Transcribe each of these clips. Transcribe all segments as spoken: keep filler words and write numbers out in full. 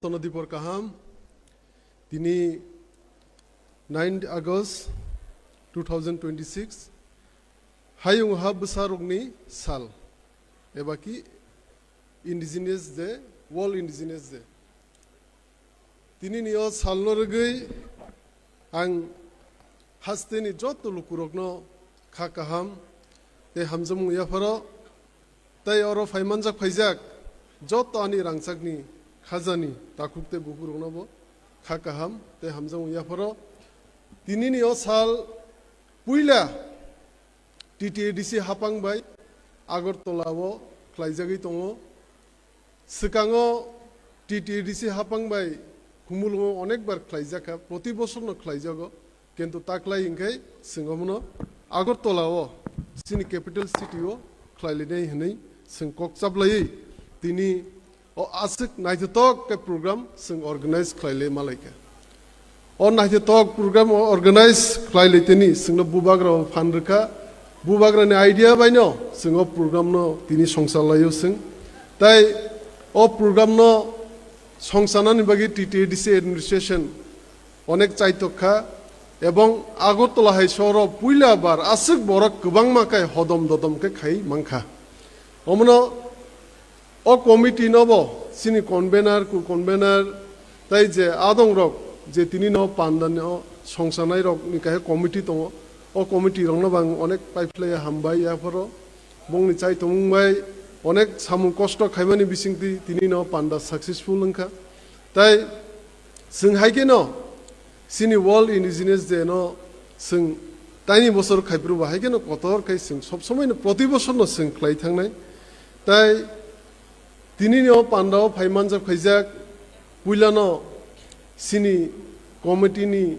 Tono dipor kaham. Tini ninth August two thousand twenty-six. Hayung ha bwsarokni sal. Eba ki Indigenous Day, World Indigenous Day. Tini ni o salno rwgwi ang hasteni joto lukurokno kha kaham tei hamjakmung yapharo. Tei oro phai manjak phaijak joto ani rangchakni khajani takhuk tei bukurokno bo kha kaham tei hamjakmung yapharo. Tini ni o sal puila T T A D C hapang bai Agartala o khlaijagwi tongo. Swkango T T A D C hapang bai Khumulwngo onekbar khlaijakha, proti bosorno khlaijago, kintu taklai hwnkhe chwng omono Agartala o chini capital city o khlailainai hwnwi chwng kok chaplaiwi tini o aswk naithothok khe program chwng organize khlailai malaikha. O naithothok program o organize khlai lai tini chwngno bubagra o phan rwkha. Bubagrani idea baino chwng o program no tini songcha laio chwng. Tai o program no songchanani bagwi T T A D C administration onek chaitok kha. Ebong Agartala hai sohoro puila bar aswk borok kwbangma khe hodom dodom khe khai mankha. Omono o committee no bo chini convener, ku convener, tai je adong rok je tini no panda no songsanai rok ni kahe committee tongo. O committee rok no bang onek paiphlai hambai yapharo. Bongni chai tongmung bai onek samung kosto khaimani bisingtwi tini no panda successful wngkha. Tai chwng hai khe no chini World Indigenous Day no chwng taini bosor khaiphuru bo hai khe no kotor khai chwng sob somoi no proti bosor no chwng khlai thangnai. Tai tini ni o panda o phai manjak phaijak puila no chini committee ni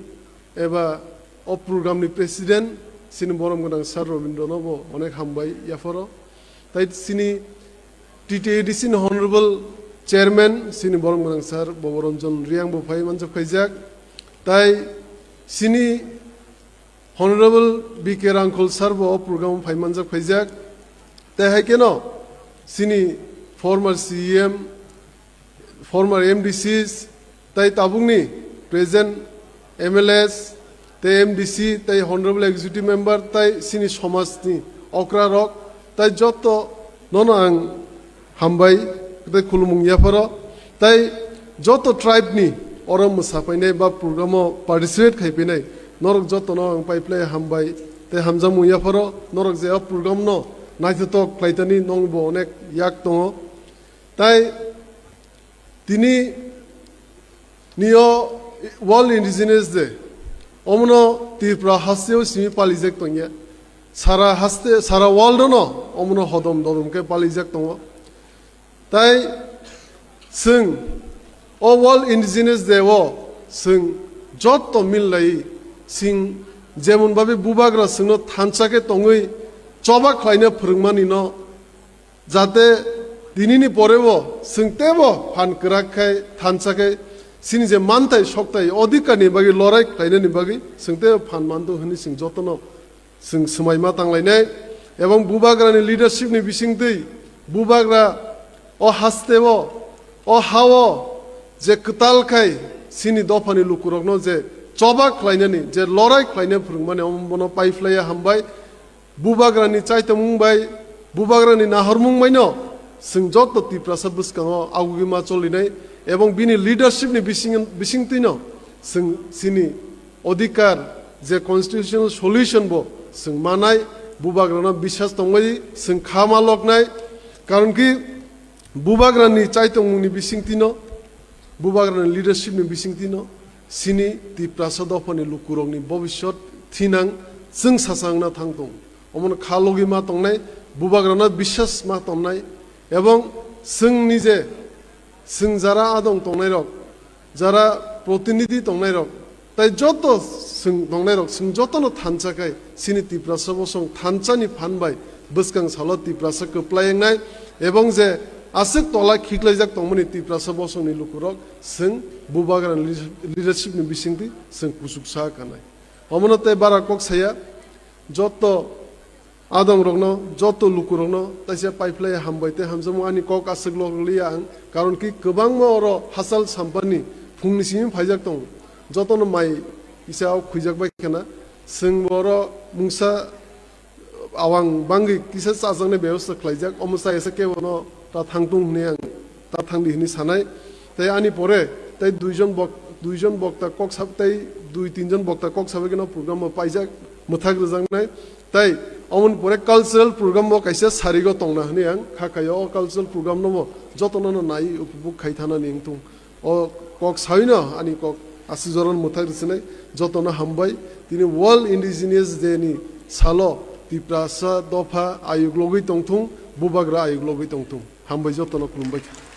eba o program ni president chini borom gwnang sir Robindra no bo onek hambai yapharo. Tai chini T T A D C ni honorable chairman chini borom gwnang sir Boboranjan Reang bo phai manjak phaijak. Tai chini honorable B K Rangkhol sir bo o program o phai manjak phaijak. Tai hai khe no chini former C E M, former M D Cs, tai tabukni present M L As, tai M D C, tai honorable executive member, tai chini somajni okra rok, tai joto nono ang hambai tei khulumung yapharo, tai joto tribe ni oro mwsa phainai ba program o participate khai phainai norok joto no ang paiphlai hambai tei hamjakmung yapharo, norok je o program no naithothok khlaitani nong bo onek yak tongo. Tai tini ni o World Indigenous Day, omono Tripura haste o simi palijak tongya. Sara haste, sara world no omono hodom dodom khe palijak tongo. Tai chwng o World Indigenous Day o chwng joto millai chwng jemon babi bubagra chwngno thansa khe tongwi choba khlaina phwrwngmani no, jate tinini pore bo chwng teibo phan kwrak khai thansa khe chini je manthai sokthai odhikar ni bagwi lorai khlainani bagwi chwng teibo phan manthu hwnwi chwng jotono chwng swmai ma tanglainai. Ebong bubagrani leadership ni bisingtwi bubagra o haste o, o ha o je kwtal khai chini dophani lukurokno je choba khlainani, je lorai khlaina phwrwngmani omono paiphlaiya hambai. Bubagrani chaitomung bai, bubagrani nahormung baino chwng joto Tiprasa bwskango agugwi ma cholinai ebong bini leadership ni bising, bisingtwino chwng chini odhikar je constitutional solution bo chwng manai, bubagrano biswas tongbai chwng kha ma loknai. Karon ki bubagrani chaitomungni bisingtwino, bubagrani leadership ni bisingtwino chini Tiprasa dophani lukurokni bobiswt thinang chwng sachangna thang tong. Omono kha logwi ma tongnai, bubagrano biswas ma tongnai, ebong chwngni je chwng jara adong tongnairok, jara protinidhi tongnairok, tai joto chwng tongnairok, chwng jotono thansa khai chini Tiprasa bosong thansani phan bai bwskang salo Tiprasa kwplai wngnai, ebong je aswk tola khiklaijak tongmani Tiprasa bosongni lukurok chwng bubagrani leadership ni bisingtwi chwng kuchuksa kanai. Omono tei bara kok saya, joto adong rokno, joto luku rokno taisa paiphlai hambai tei hamjakmung ani kok aswk lok liya ang, karon ki kwbangma oro hachal sampani phungni simi phaijak tongo, jotono mai kisa o khwijak bai khana, chwng bo oro mungsa awang bangwi kisa chajaknai bebostha khlaijak, omo chayasa kebono ta thangtung hwnwi ang ta thangdi hwnwi sanai. Tei ani pore tei duijon bok-, duijon bokta kok sab-, tei dui tinjon bokta kok sabai kheno program bo paijak, mwthak rwjaknai. Tei omoni pore cultural program bo kaisa sarigo tongna hwnwi ang kha khaio. O cultural program no bo jotono no nai upubuk khai thanani wngthung. O kok saino ani kok aswk jorano mwthak rwchinai, jotono hambai. Tini World Indigenous Day ni salo Tiprasa dopha ayuk logwi tongthung, bubagra ayuk logwi tongthung. Hambai jotono, khulumbai kha.